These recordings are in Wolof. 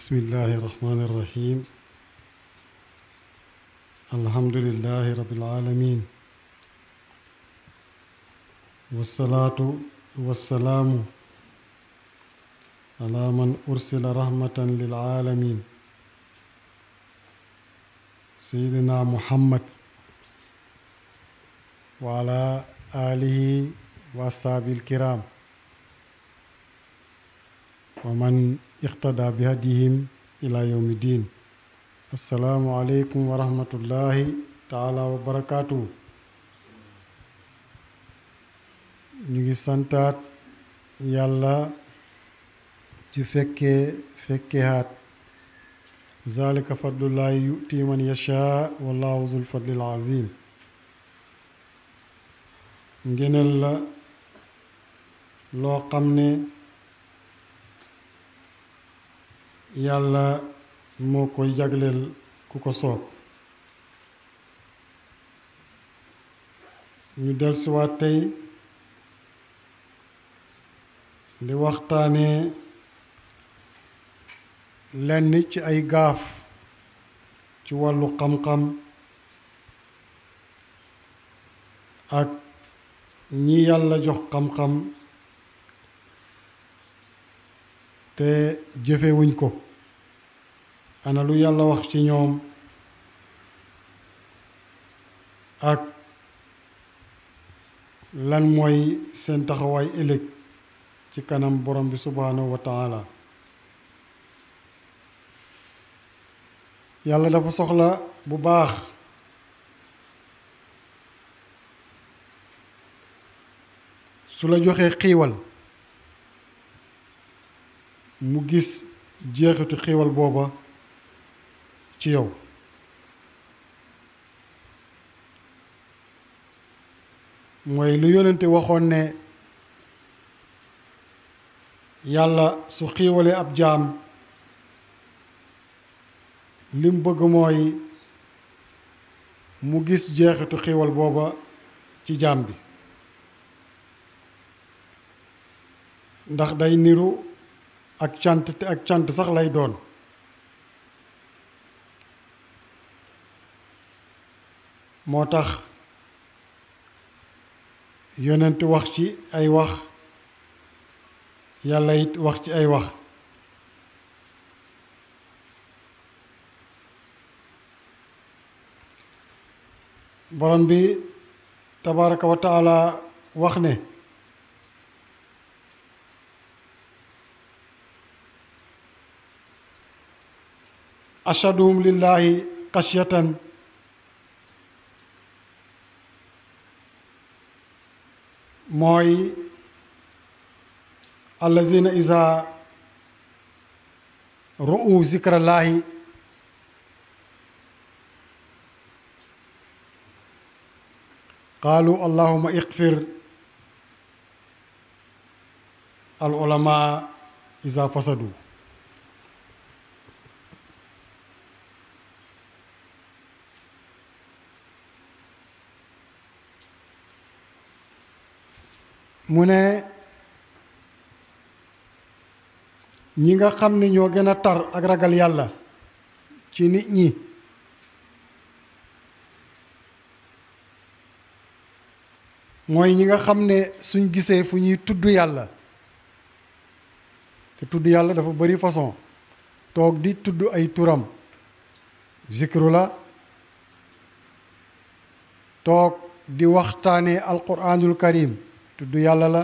بسم الله الرحمن الرحيم الحمد لله رب العالمين والصلاة والسلام على من أرسل رحمة للعالمين سيدنا محمد وعلى آله وأصحابه الكرام ومن اقتدى بهديهم إلى يوم الدين السلام عليكم ورحمة الله تعالى وبركاته نيجي سانتات يالا ci fekkehaat zalika fadlullahi yu'ti man yasha wallahu zul fadlil azim ngeneel la loo xam ne yàlla moo koy jagleel ku ko soob ñu dellusiwaat tey di waxtaanee lenn ci ay gaaf ci wàllu xam-xam ak ñi yàlla jox xam-xam te jëfewuñ ko ana lu yàlla wax ci ñoom ak lan mooy seen taxawaay ëllëg ci kanam borom bi subhanahu wa taala yàlla dafa soxla bu baax su la joxee xiiwal mu gis jeexitu xiiwal booba ci yow mooy lu yónnente waxoon ne yàlla su xiiwalee ab jaam lim bëgg mooy mu gis jeexitu xiiwal booba ci jaam bi ndax day niru ak cant te ak cant sax lay doon moo tax yonent wax ci ay wax yàlla it wax ci ay wax borom bi tabaraka wa taala wax ne ashaduhum lillahi xashyatan mooy allazina isa ru'u zikrallahi qaalu allahuma ighfir al ulama isa fasadu mu ne ñi nga xam ne ñoo gën a tar ak ragal yàlla ci nit ñi mooy ñi nga xam ne suñ gisee fu ñuy tudd yàlla te tudd yàlla dafa bari façon toog di tudd ay turam zikru la toog di waxtaanee alquranul karim tudd yàlla la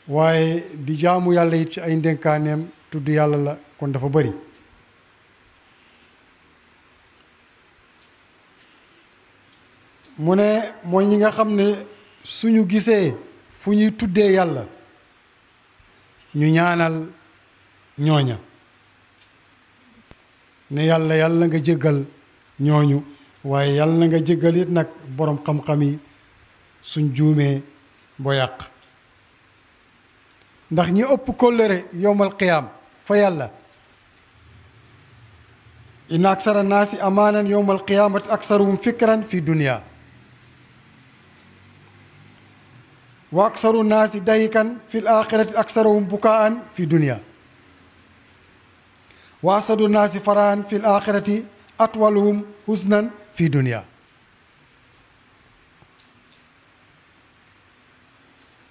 waaye di jaamu yàlla it ci ay ndénkaaneem tudd yàlla la kon dafa bari mu ne mooy ñi nga xam ne suñu gisee fu ñuy tuddee yàlla ñu ñaanal ñooña ne yàlla yàlla nga jéggal ñooñu waaye yàlla na nga jéggal it nag boroom xam-xam yi suñ juumee boo yàq ndax ñi ëpp kóllëre yowmal qiyaam fa yàlla inna aksara naasi amaanan yowmal qiyaamati aksaruhum fikran fi dunia wa aksaru naasi dahikan fi l axirati aksaruhum bukaan fi dunia wa asadu naasi faraan fi l axirati atwaluhum husnan fi dunia.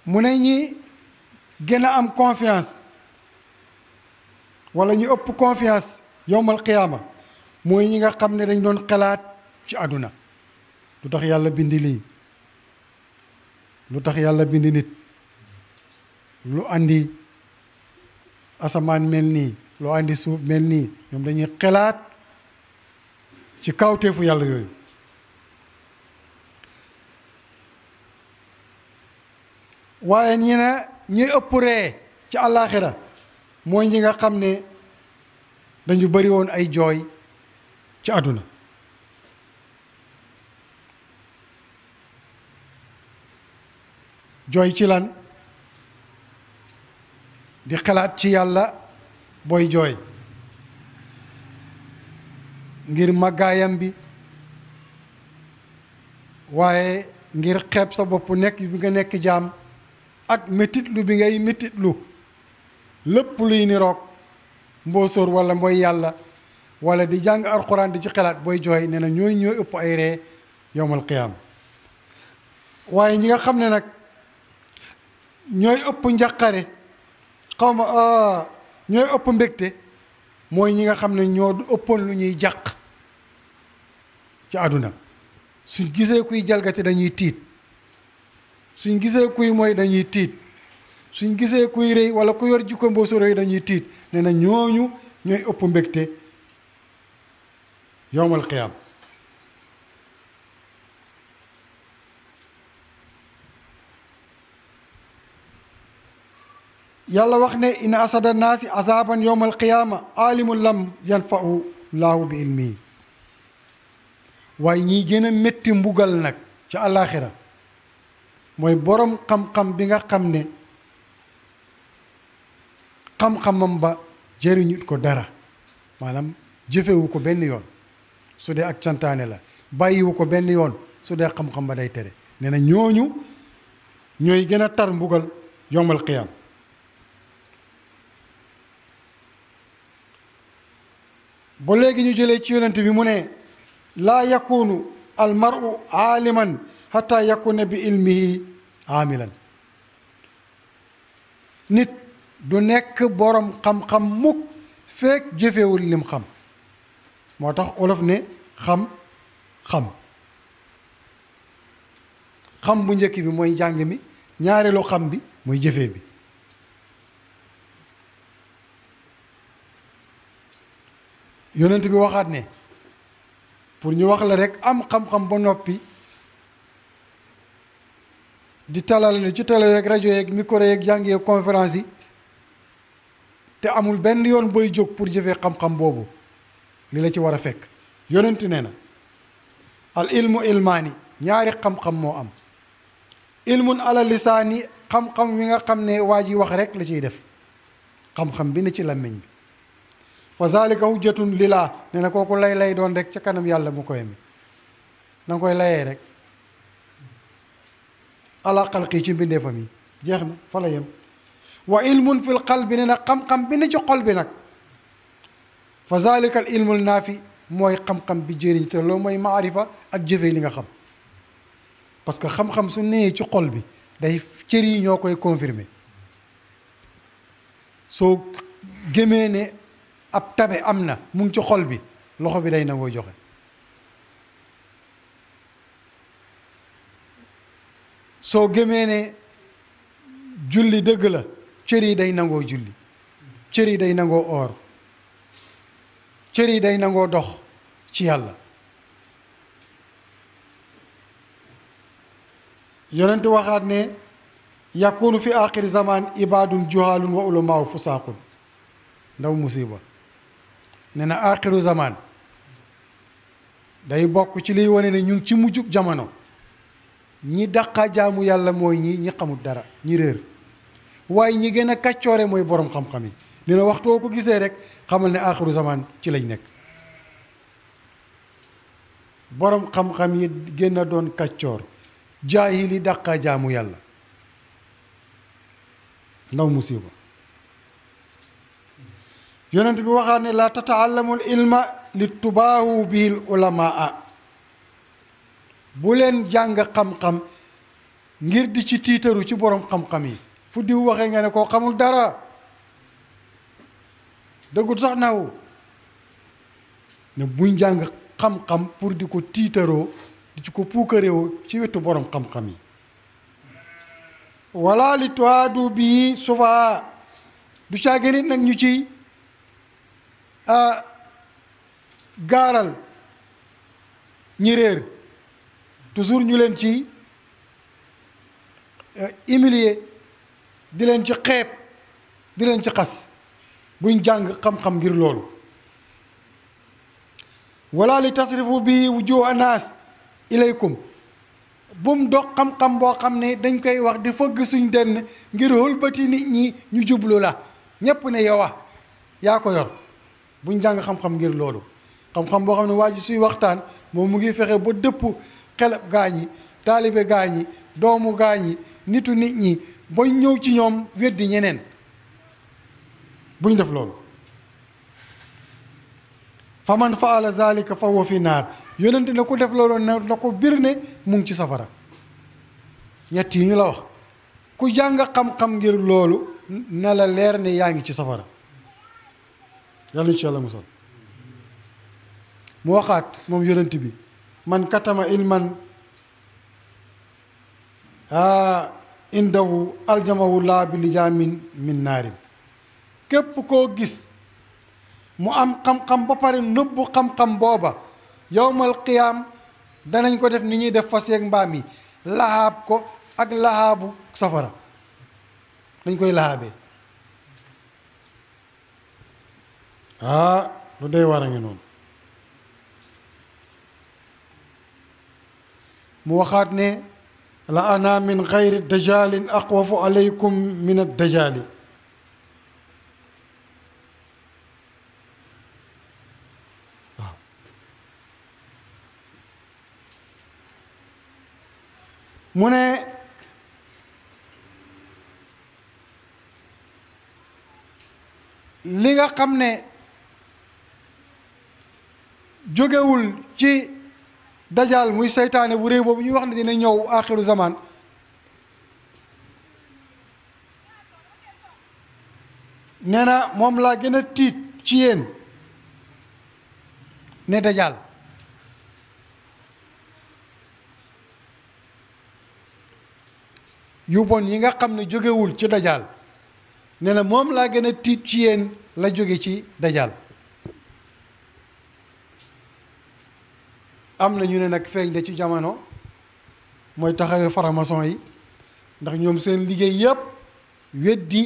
mu ne ñi gën a am confiance wala ñu ëpp confiance yowmal qiyaama mooy ñi nga xam ne dañ doon xalaat ci àdduna lu tax yàlla bindi lii, lu tax yàlla bindi nit, lu andi asamaan mel nii, lu andi suuf mel nii. ñoom dañuy xalaat ci kawteefu yàlla yooyu. waaye ñi ne ñi ëpp ree ci àllaaxira mooy ñi nga xam ne dañu bari woon ay jooy ci àdduna. jooy ci lan? di xalaat ci yàlla booy jooy ngir màggaayam bi, waaye ngir xeeb sa bopp nekk bi nga nekk jaam, ak métitlu bi ngay métitlu lépp luy niroog mboosóor wala mooy yàlla wala di jàng alxuraan di ci xalaat booy jooy. nee na ñooy ëpp ay ree yowmal qiyaama. waaye ñi nga xam ne nag ñooy ëpp njàqare ñooy ëpp mbégte mooy ñi nga xam ne ñoo du ëppoon lu ñuy jàq ci àdduna. suñ gisee kuy jalgati dañuy tiit, suñ gisee kuy mooy dañuy tiit, suñ gisee kuy rëy wala ku yor jikko mboosu rëy dañuy tiit. nee na ñooñu ñooy ëpp mbégte yowmal qiyaam. yàlla wax ne inna asada naasi azaban yowmal qiyaama alimun lam yanfa'u laahu bi ilmihi. waaye ñi gën a métti mbugal nag ci àllaaxira mooy borom xam-xam bi nga xam ne xam-xamam ba jëriñut ko dara, maanaam jëfewu ko benn yoon su dee ak cantaane la, bàyyiwu ko benn yoon su dee xam-xam ba day tere. nee na ñooñu ñooy gën a tar mbugal yowmal qiyaam. ba léegi ñu jëlee ci yonent bi mu ne laa yakunu al mar'u aaliman hatta yakuna bi ilmihi aamilan. nit du nekk borom xam-xam mukk fekk jëfewul lim xam. moo tax olof ne xam bu njëkk bi mooy njàng mi, ñaareelu xam bi mooy jëfe bi. yonent bi waxaat ne pour ñu wax la rek am xam-xam ba noppi di talal ci télé yeeg rajo yeeg micro yeeg jàng yeeg conférence yi te amul benn yoon booy jóg pour jëfee xam-xam boobu li la ci war a fekk. yonent nee na al ilmu ilmaani, ñaari xam-xam moo am. ilmun ala lisaani, xam-xam wi nga xam ne waa ji wax rek la ciy def, xam-xam bi ne ci làmmiñ bi. fa zalika hujjatun lillah, nee na kooku lay doon rek ca kanam yàlla mu koy mi na nga koy layee rek ala xalqi ci mbindeefam yi, jeex na fa la yem. wa ilmun fil qalbi, nee na xam-xam bi ne ci xol bi nag fa zalika al ilmul naafi, mooy xam-xam bi jëriñ te loolu mooy maarifa ak jëfee li nga xam. parce que xam-xam su nee ci xol bi day cër yi ñoo koy confirmer. soo gëmee ne ab tabe am na mu ngi ci xol bi, loxo bi day nangoo joxe. soo gëmee ne julli dëgg la, cër yi day nangoo julli, cër yi day nangoo oor, cër yi day nangoo dox ci yàlla. yonent waxaat ne yakunu fi aaxiri zaman ibaadun juhaalun wa ulamaaw fusaaqun. ndaw musiba. nee na aaxiru zaman day bokk ci liy wane ne ñu ngi ci mujjug jamono. ñi dàqa jaamu yàlla mooy ñi xamul dara, ñi réer. waaye ñi gën a kàccoore mooy borom xam-xam yi. nee na waxtu woo ko gisee rek xamal ne aaxiru zaman ci lañ nekk. borom xam-xam yi gën a doon kàccoor, jaahil yi dàqa jaamu yàlla. ndaw musiba. yonent bi waxaat ne laa tata'allamul ilma li tubaahu bihil ulamaa bu leen jàng xam-xam ngir di ci tiitaru ci borom xam-xam yi fu diw waxee nga ne koo xamul dara dëggut sax naw ne buñ jàng xam-xam pour di ko tiitaroo di ci ko puukaréewoo ci wetu borom xam-xam yi wala li tuwaadu bii sufa du caage nit nag ñu ci gaaral ñi réer toujours ñu leen ci humilier di leen ci xeeb di leen ci xas buñ jàng xam-xam ngir loolu wala li tasrifu bi wujuh anaas ilaykum bum dox xam-xam boo xam ne dañ koy wax di fëgg suñ denn ngir wëlbati nit ñi ñu jublu la ñépp ne yow yaa ko yor buñ jàng xam-xam ngir loolu xam-xam boo xam ne waa ji suy waxtaan moom mu ngi fexe ba dëpp xelab gaañi taalibe gaañi doomu gaañi nitu nit ñi ba ñëw ci ñoom weddi ñeneen buñ def loolu fa man faala zalika fa huwa fi naar yonent ne ku def loolu na ko bir ne mu ngi ci safara ñett yi ñu la wax ku jàng xam-xam ngir loolu na la leer ne yaa ngi ci safara yàlla ci yàlla musal mu waxaat moom yonent bi man katama ilman indahu aljamahu laa bi lijaamin min naarin képp koo gis mu am xam-xam ba pare nëbbu xam-xam booba yowmal qiyaam danañ ko def ni ñuy def fas yeeg mbaam yi lahaab ko ak lahaabu safara dañ koy lahaabee lu day war a ngi noonu mu waxaat ne la ana min gayri dajalin aqwafu alaykum min addajali waaw mu ne li nga xam ne jógewul ci dajal muy seytaane bu réew boobu ñuy wax ne dina ñëw axiru zaman nee na moom laa gën a tiit ci yéen ne dajal yu bon yi nga xam ne jógewul ci dajal nee na moom laa gën a tiit ci yéen la jóge ci dajal am na ñu ne nag feeñ de ci jamono mooy taxawee faramason yi ndax ñoom seen liggéey yépp weddi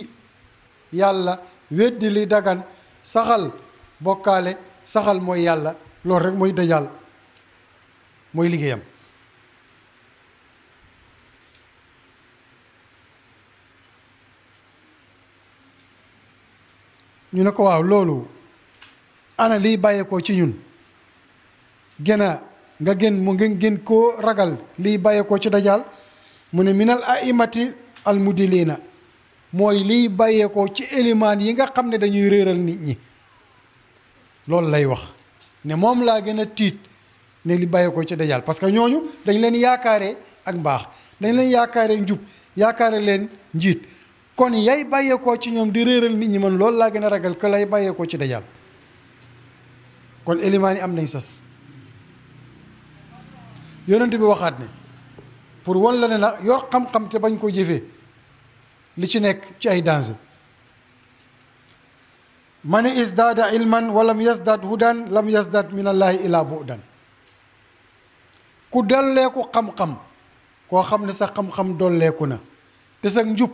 yàlla weddi li dagan saxal bokkaale saxal mooy yàlla loolu rek mooy dajal mooy liggéeyam ñu ne ko waaw loolu ana liy bàyyeekoo ci ñun nga gën mu ngeen gën koo ragal liy bàyyeekoo ci dajal mu ne minal aimati al mudilina mooy liy bàyyeekoo ci élimaan yi nga xam ne dañuy réeral nit ñi loolu lay wax ne moom laa gën a tiit ne li bàyyeekoo ci dajal parce que ñooñu dañ leen yaakaare ak mbaax dañ leen yaakaare njub yaakaare leen njiit kon yay bàyyeekoo ci ñoom di réeral nit ñi man loolu laa gën a ragal que lay bàyyeekoo ci dajal kon élimaan yi am nañ sas yonent bi waxaat ne pour wan la ne la yor xam-xam te bañ ko jëfee li ci nekk ci ay danger man isdaada ilman walam yasdad hudan lam yasdad min allahi ila bu'dan ku dolleeku xam-xam koo xam ne sa xam-xam dolleeku na te sa njub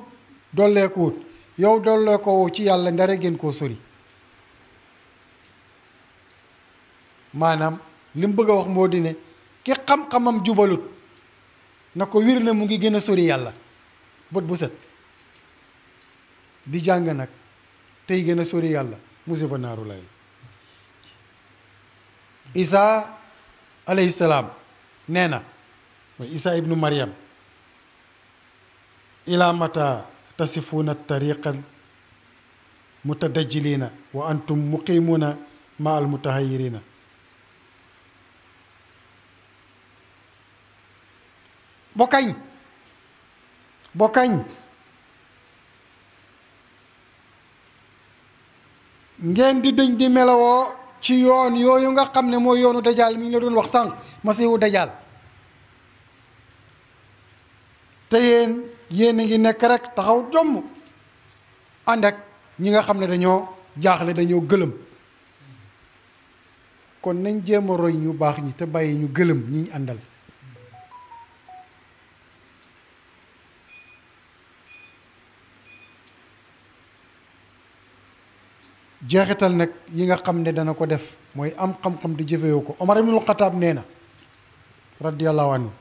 dolleekuwut yow dolleekoo ci yàlla ndare gën koo sori maanaam li mu bëgg a wax moo di ne ki xam-xamam jubalut na ko wir ne mu ngi gën a sori yàlla bët bu set di jàng nag tey gën a sori yàlla musiba naaru lay la Isa alayhi salaam nee na mooy Isa ibnu Maryam ila mata tasifuuna tariqan mutadajjilina wa antum muqimuna ma al mutahayyirina bokkañ ngeen di dëñ di melawoo ci yoon yooyu nga xam ne mooy yoonu dajaal mi ngi la doon wax sànq masiihu dajaal te yéen a ngi nekk rek taxaw jomm ànd ak ñi nga xam ne dañoo jaaxle dañoo gëlëm kon nañ jéem a roy ñu baax ñi te bàyyi ñu gëlëm ñi ñu àndal jeexital nag yi nga xam ne dana ko def mooy am xam-xam di jëfewu ko Omar ibnul Xataab nee na radiyallahu anhu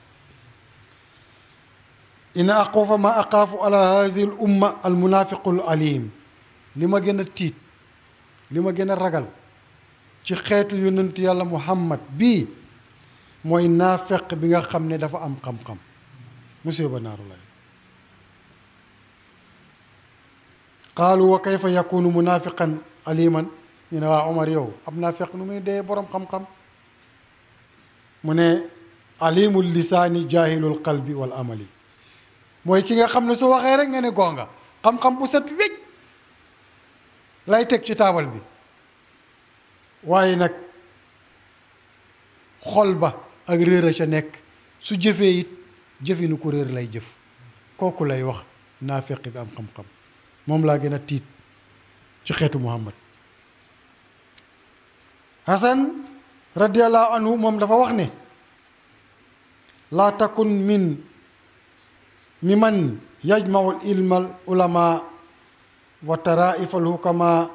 inna aqwafa ma aqaafu ala hazihi al umma al munafiqul alim li ma gën a tiit li ma gën a ragal ci xeetu yonent yàlla muhammad bii mooy naafeq bi nga xam ne dafa am xam-xam musiba naaru lay qaalu wa kayfa yakunu munafiqan aliman ñu ne waa Omar yow ab naafeq nu muy dee boroom xam-xam mu ne alimul lisaani jaahilul qalbi wal amali mooy ki nga xam ne su waxee rek nga ne gonga xam-xam bu set wécc lay teg ci taabal bi waaye nag xol ba ak réer a ca nekk su jëfee it jëfinu ko réer lay jëf kooku lay wax naafeq bi am xam-xam moom laa gën a tiit ci xeetu Muhammad Hasan radiyallahu anhu moom dafa wax ne laa takun miman yajmau ilma al ulama wa taraif al hukama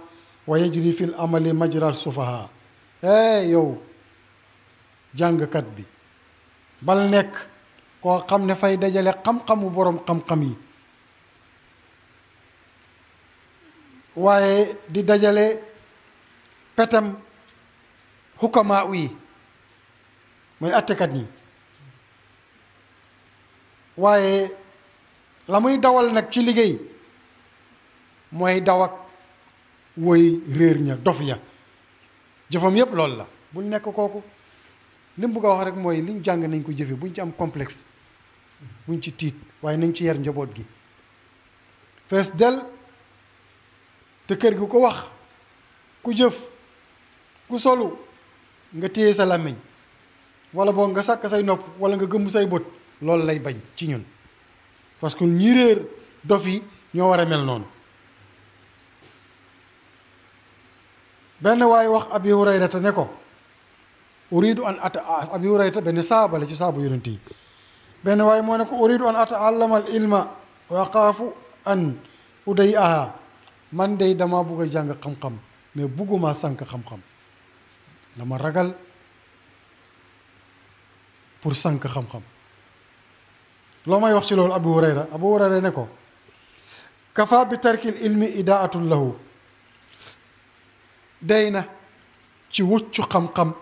wa yajri fi l amali majra al sufaha yow jàngkat bi bal nekk koo xam ne fay dajale xam-xamu boroom xam-xam yi waaye di dajale petam hukama yi mooy attekat yi waaye la muy dawal nag ci liggéey mooy daw ak woy réer ña dof ya jëfam yépp loolu la bul nekk kooku li mu bëgg a wax rek mooy liñ jàng nañ ko jëfe buñ ci am complexe buñ ci tiit waaye nañ ci yar njaboot gi fees del te kër gi ko wax ku jëf ku solu nga téye sa làmmiñ wala boog nga sàkk say nopp wala nga gëmm say bët loolu lay bañ ci ñun parce que ñi réer dof yi ñoo war a mel noonu benn waaye wax Abi Hurayrata ne ko uridu an ata Abi Hurayrata benn saaba la ci saabu yonent yi benn waaye moo ne ko uridu an ataallama al ilma wa axaafu an uday aha man dey dama bugg a jàng xam-xam mais bugguma sànk xam-xam dama ragal pour sànk xam-xam loo may wax ci loolu Abu Hurayra ne ko kafa bi tarkil ilmi idaatul lahu day na ci wuccu xam-xam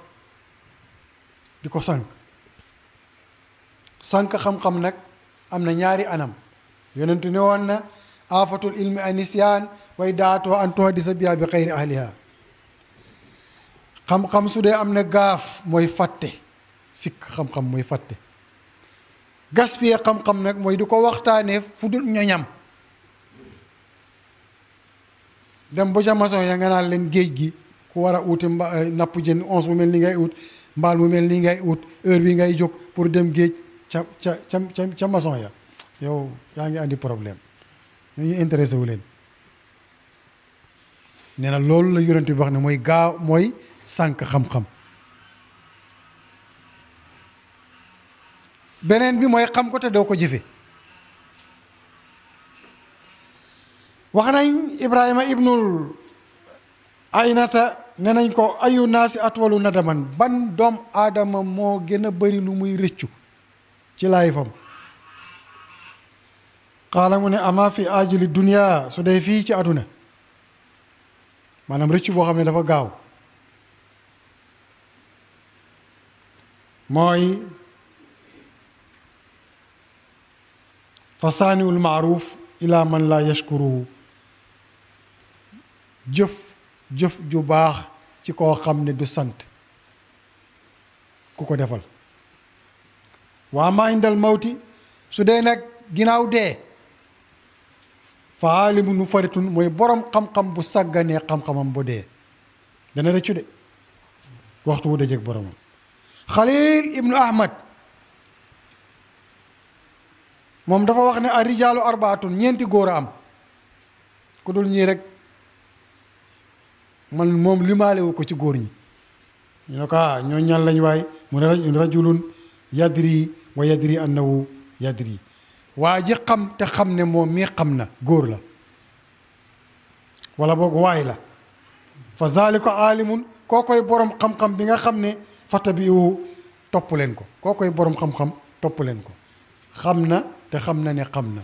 di ko sànk xam-xam nag am na ñaari anam yonentu ne woon na aafatul ilmi anisyan wa idaatuha an tuhaddisa biha bi xayri ahliha xam-xam su dee am na gaaf mooy fàtte sikk xam-xam mooy fàtte gaspiller xam-xam nag mooy di ko waxtaanee fu dul ñoñam dem ba ca maçon ya nga naan leen géej gi ku war a uti napp jën onze mu mel ni ngay ut mbaal mu mel ni ngay ut heure bi ngay jóg pour dem géej ca maçon ya yow yaa ngi andi problème ñu intéressé wu leen nee na loolu la yonent bi wax ne mooy gaaw mooy sànk xam-xam beneen bi mooy xam ko te doo ko jëfe wax nañ Ibrahima ibnul Aynata ne nañ ko ayu naasi atwalu nadaman ban doom aadama moo gën a bari lu muy rëccu ci laay fam xaala mu ne ama fi ajili dunia su dee fii ci àdduna maanaam rëccu boo xam ne dafa gaaw mooy fa saaniwul maaruf ila man la yashkuruhu jëf ju baax ci koo xam ne du sant ku ko defal. waa ma indal mawti su dee nag ginnaaw dee fa aalimu nu faritun mooy borom xam-xam bu sàgganee xam-xamam bu dee dana rëccu de waxtu wu dajeeg boromam. Xalil ibnu Ahmad moom dafa wax ne a rijaalu arbaatun ñeenti góor a am ku dul ñii rek man moom limaalewu ko ci góor ñi. ñu ne ko ñoo ñan lañ waay mu ne rajulun yadri wa yadri annahu yadri waa ji xam te xam ne moom mii xam na góor la wala boog waay la fa zalika aalimun koo koy borom xam-xam bi nga xam ne fatabi'u topp leen ko koo koy borom xam-xam topp leen ko xam na te xam na ne xam na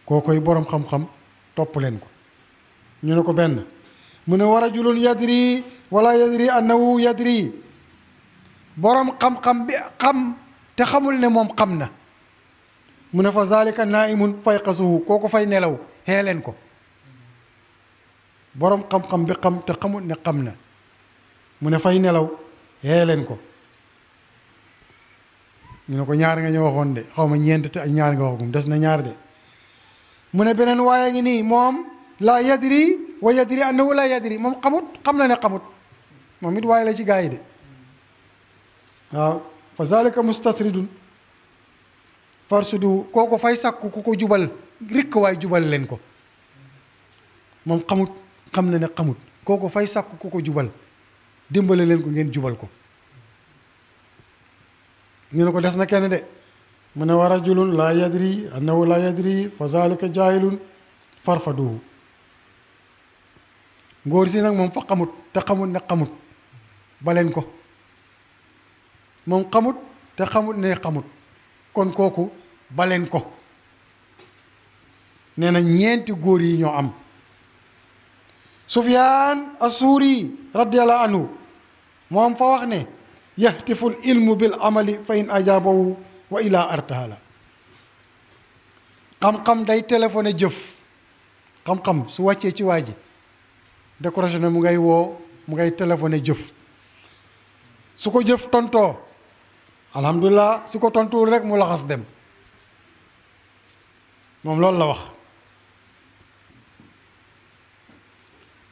koo koy borom xam-xam topp leen ko. ñu ne ko benn mu ne wa rajulun yadri wala yadri annahu yadri borom xam-xam bi xam te xamul ne moom xam na mu ne fa zalika naimun fayqasuhu kooku fay nelaw xee leen ko. borom xam-xam bi xam te xamul ne xam na mu ne fay nelaw xee leen ko. ñu ne ko ñaar nga ñu waxoon de xaw ma ñeent te ñaar nga waxagum des na ñaar de mu ne beneen waaye ngi nii moom laa yadri wa yadri annahu laa yadri moom xamut xam na ne xamut moom it waaye la ci gaa yi de waaw fa zalika mustasridun farsudu kooku fay sàkku ku ko jubal rikk waay jubal leen ko moom xamut xam na ne xamut kooku fay sàkku ku ko jubal dimbale leen ko ngeen jubal ko. ñu ne ko des na kenn de mu ne wa rajulun laa yadri annahu laa yadri fa zalika jaahilun farfaduhu ngóor si nag moom fa xamut te xamut ne xamut baleen ko moom xamut te xamut ne xamut kon kooku baleen ko. nee na ñeenti góor yi ñoo am. Sufyaan as-Suuri radiyallahu anhu moom fa wax ne yaxtiful ilmu bil amali fa in ajabahu wa ila artahala xam-xam day téléphoné jëf xam-xam su wàccee ci waa ji décroché na mu ngay woo mu ngay téléphoné jëf su ko jëf tontoo alhamdulilah su ko tontuwul rek mu laxas dem moom loolu la wax.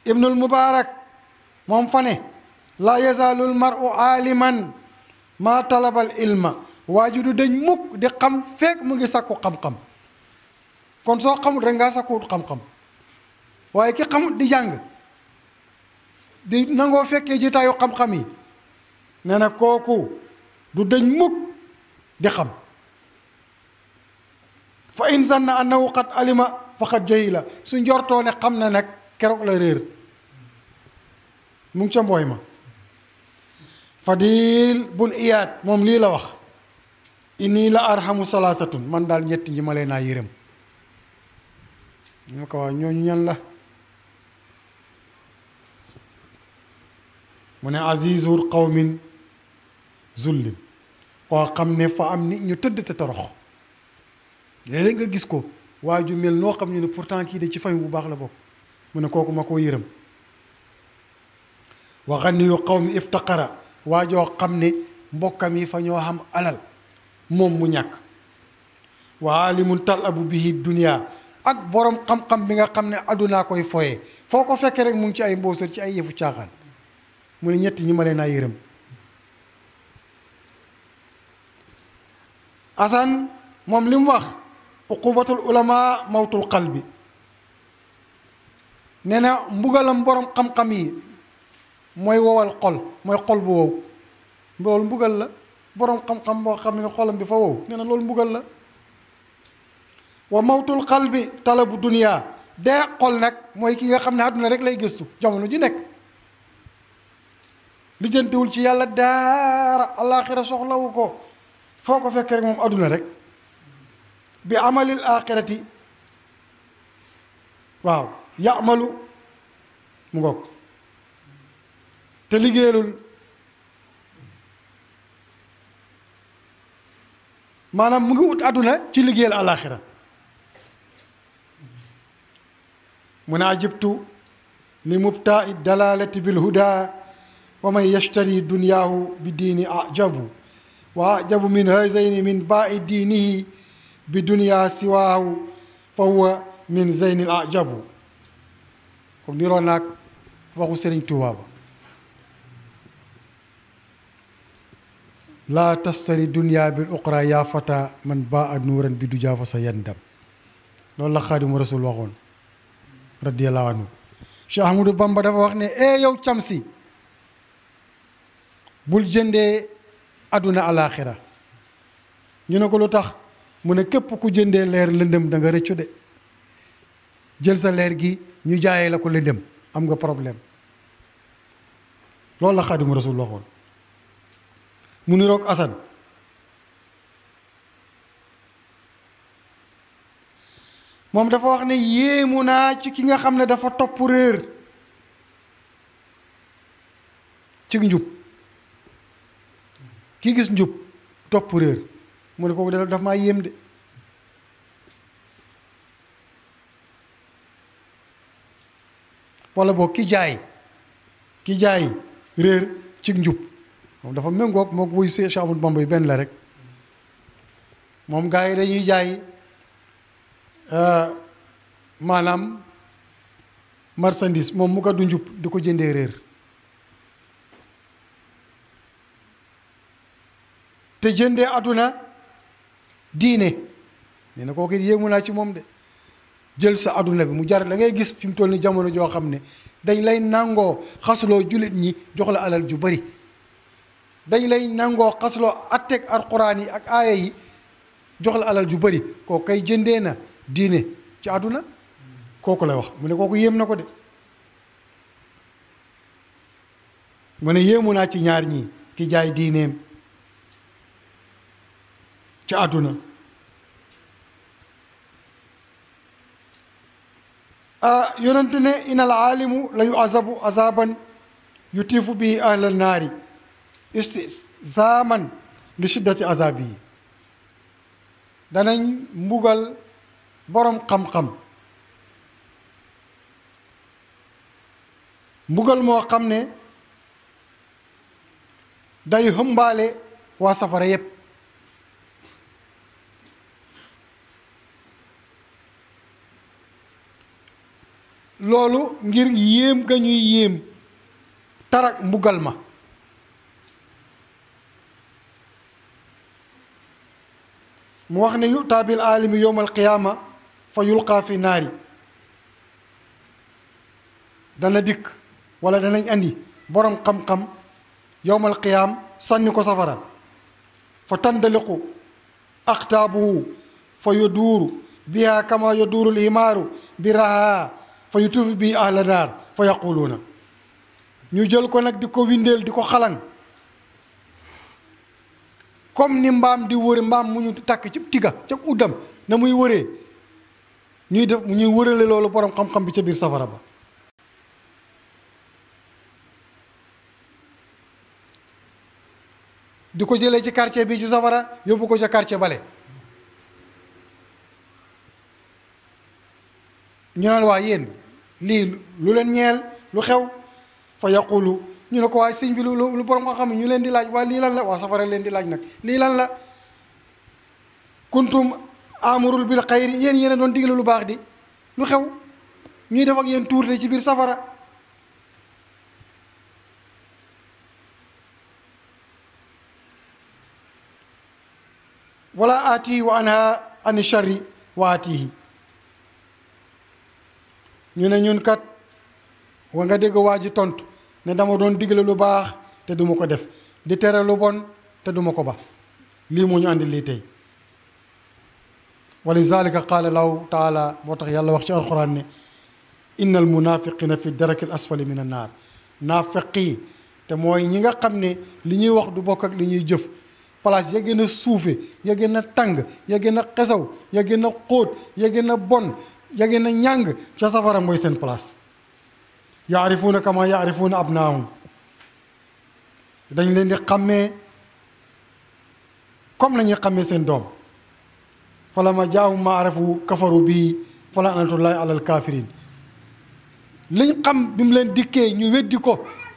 Ibnul Mubaarak moom fa ne laa yazaalul mar'u aaliman maa talabal ilma waa ji du dañ mukk di xam fekk mu ngi sakku xam-xam kon soo xamut rek ngaa sakkuwut xam-xam waaye ki xamut di jàng di nangoo fekkee jitaayu xam-xam yi nee na kooku du dañ mukk di xam. fa in zanna annahu qad alima faqad jahila su njortoo ne xam na nag keroog la réer mu ngi ca mbooy ma. Fadil bun Iyaad moom lii la wax inni la arhamu salaasatun man daal ñett ñi ma leen naa yërëm ñu ko wax ñooñu ñan la mu ne azizul qawmin zullim koo xam ne fa am nit ñu tëdd te torox léeg-léeg nga gis ko waa ju mel noo xam ñu ne pourtant kii de ci famille bu baax la bokk mu ne kooku ma koo yërëm. wa ganiyu qawmi iftaqara waa joo xam ne mbokkam yi fa ñoo xam alal moom mu ñàkk. wa alimun talabu bihi dunia ak borom xam-xam bi nga xam ne addunaa koy foyee foo ko fekkee rek mu ngi ci ay mboosar ci ay yëfu caaxaan mu ne ñett ñi ma leen naa yërëm. Asan moom li mu wax uqubatul ulama mawtul qalbi nee na mbugalam borom xam-xam yi mooy wowal xol mooy xol bu wow loolu mbugal la borom xam-xam boo xam ne xolam bi fa wow nee na loolu mbugal la. wa mawtul qalbi talabu dunia dee xol nag mooy ki nga xam ne àdduna rek lay gëstu jamono ji nekk lijjantiwul ci yàlla daara alaaxira soxlawu ko foo ko fekk rek moom àdduna rek bi amalil aaxirati waaw yaamalu mu ngoog te liggéeyalul maanaam mu ngi ut àdduna ci liggéeyal alaaxira mu ne ajibtu li mubtaai dalalati bilhuda wa man yashtari duniyaahu bi diini ajabu wa ajabu min hazayni min baai diinihi bi duniya siwaahu fa huwa min zeynil ajabu. comme niroo naag waxu Sëriñ Tuubaa ba laa tastari dunya bil uxra yaa fata man baa nuuran bi du jaafa sa yandam. loolu la Xaadimu Rasuul waxoon radiyallahu anhu. Cheikh Ahmadou Bamba dafa wax ne yow camsi bul jëndee àdduna alaaxira. ñu ne ko lu tax mu ne képp ku jëndee leer lëndëm da nga rëccu de. jël sa leer gi ñu jaayee la ko lëndëm am nga problème. loolu la Xaadimu Rasuul waxoon. mu niroog Asan moom dafa wax ne yéemu naa ci ki nga xam ne dafa topp réer ci njub ki gis njub topp réer mu ne kooku daf maa yéem de. wala boog ki jaay réer ci njub moom dafa méngoog moo ko wuy Cheikh Ahmadou Bamba yi benn la rek. moom gars yi dañuy jaay maanaam marchandise moom mu ko du njub di ko jëndee réer. te jëndee àdduna diine nee na kooku yéemu naa ci moom de. jël sa àdduna bi mu jar da ngay gis fi mu toll ni jamono joo xam ne dañ lay nangoo xasuloo jullit ñi jox la alal ju bari. dañ lay nangoo xasuloo atteeg alxuraan yi ak aaya yi jox la alal ju bari kooku kay jëndee na diine ci àdduna. kooku lay wax mu ne kooku yéem na ko de. mu ne yéemu naa ci ñaar ñii ki jaay diineem ci àdduna. yonentu ne inal aalimu la yu azabu azaban yutiifu bihi ahlal naari istizaaman li shiddati azabi yi. danañ mbugal borom xam-xam mbugal moo xam ne day hëmbaale waa safara yépp. loolu ngir yéem ga ñuy yéem tarak mbugal ma. mu wax ne yutaa bil aalimi yowma alqiyaama fa yulqaa fi naari. dana dikk wala danañ andi borom xam-xam yowma alqiyaam sànni ko safara fa tandaliqu aqtaabuhu fa yaduuru biha kama yaduuru lhimaaru bi rahaa fa yutuufi bi ahla naar fa yaquluuna. ñu jël ko nag di ko windeel di ko xalang comme ni mbaam di wëre mbaam mu ñu takk ci tiga ca uddam na muy wëree ñuy wërale loolu borom xam-xam bi ca biir safara ba. di ko jëlee ci quartier bi ci safara yóbbu ko ca quartier bale. ñu naan waa yéen lii lu leen ñeel lu xew fa yaqulu ñu ne ko waa sëñ bi lu borom nga xam ne ñu leen di laaj waa lii lan la waa safara leen di laaj nag lii lan la. kuntum amurul bil xayri yéen a doon digle lu baax di lu xew ñuy def ak yéen tuurte ci biir safara. wala aatihi wa anha an sharri wa aatihi. ñu ne ñun kat wa nga dégg waa ji tontu ne dama doon digle lu baax te duma ko def di tere lu bon te duma ko ba lii moo ñu àndi lii tey. wa lizalika qaala lahu taala moo tax yàlla wax ci alquran ne inna al munafiqina fi daraki al asfali min an naar. naafiqi te mooy ñi nga xam ne li ñuy wax du bokk ak li ñuy jëf place ya gën a suufe ya gën a tàng ya gën a xesaw ya gën a xóot ya gën a bon ya gën a ñàng ca safara mooy seen place. yaarifuuna kama yaarifuuna abnaahum dañ leen di xàmmee comme nañuy xàmmee seen doom. falammaa jaahum maa arafu kafaru bihi fa la'natullaahi alal kaafiriin. liñ xam bi mu leen dikkee ñu weddi ko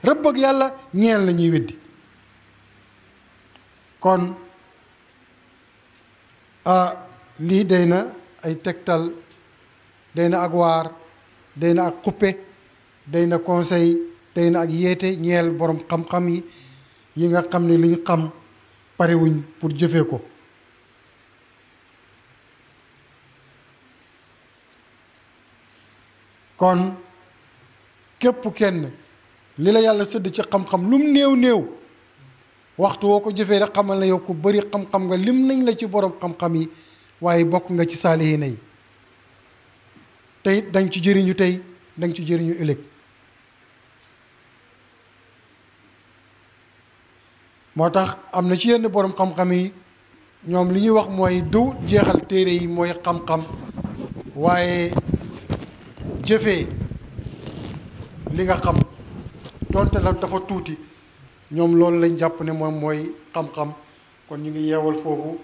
rëbb ak yàlla ñeel la ñuy weddi kon lii day na ay tegtal day na ak waar day na ak xuppe day na conseil day na ak yeete ñeel borom xam-xam yi nga xam ne liñ xam parewuñ pour jëfee ko kon képp kenn li la yàlla sëdd ci xam-xam lum néew waxtu woo ko jëfee rek xamal na yow ku bari xam-xam nga lim nañ la ci borom xam-xam yi waaye bokk nga ci saalihiina yi tey dañ ci jëriñu tey dañ ci jëriñu ëllëg moo tax am na ci yenn borom xam-xam yi ñoom li ñuy wax mooy du jeexal téere yi mooy xam-xam waaye jëfee li nga xam donte nag dafa tuuti ñoom loolu lañ jàpp ne moom mooy xam-xam kon ñu ngi yeewal foofu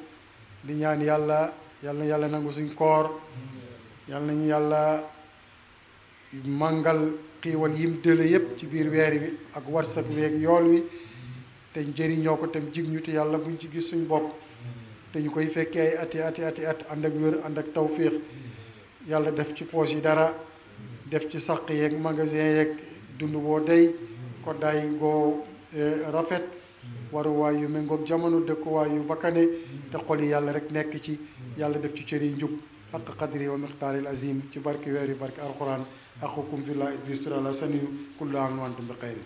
di ñaan yàlla nangu suñ koor yàlla nañu yàlla màngal xiiwal yim dële yépp ci biir weer wi ak warsak weeg yool wi te njëriñoo ko tam jig ñu te yàlla buñ ci gis suñ bopp te ñu koy fekkee ay ati at ànd ak wér ànd ak tawfiix yàlla def ci poos yi dara def ci sàq yeeg magasin yeeg dund boo dey koddaay goo rafet waruwaay yu méngoog jamono dëkkuwaay yu bakkane te xol yi yàlla rek nekk ci yàlla def ci cër yi njub xaq qadri wa miqdaaril azim ci barke weer yi barke alquran aqukum fillah Idriss Touré la saniyu kullu am wa antum bi xayrin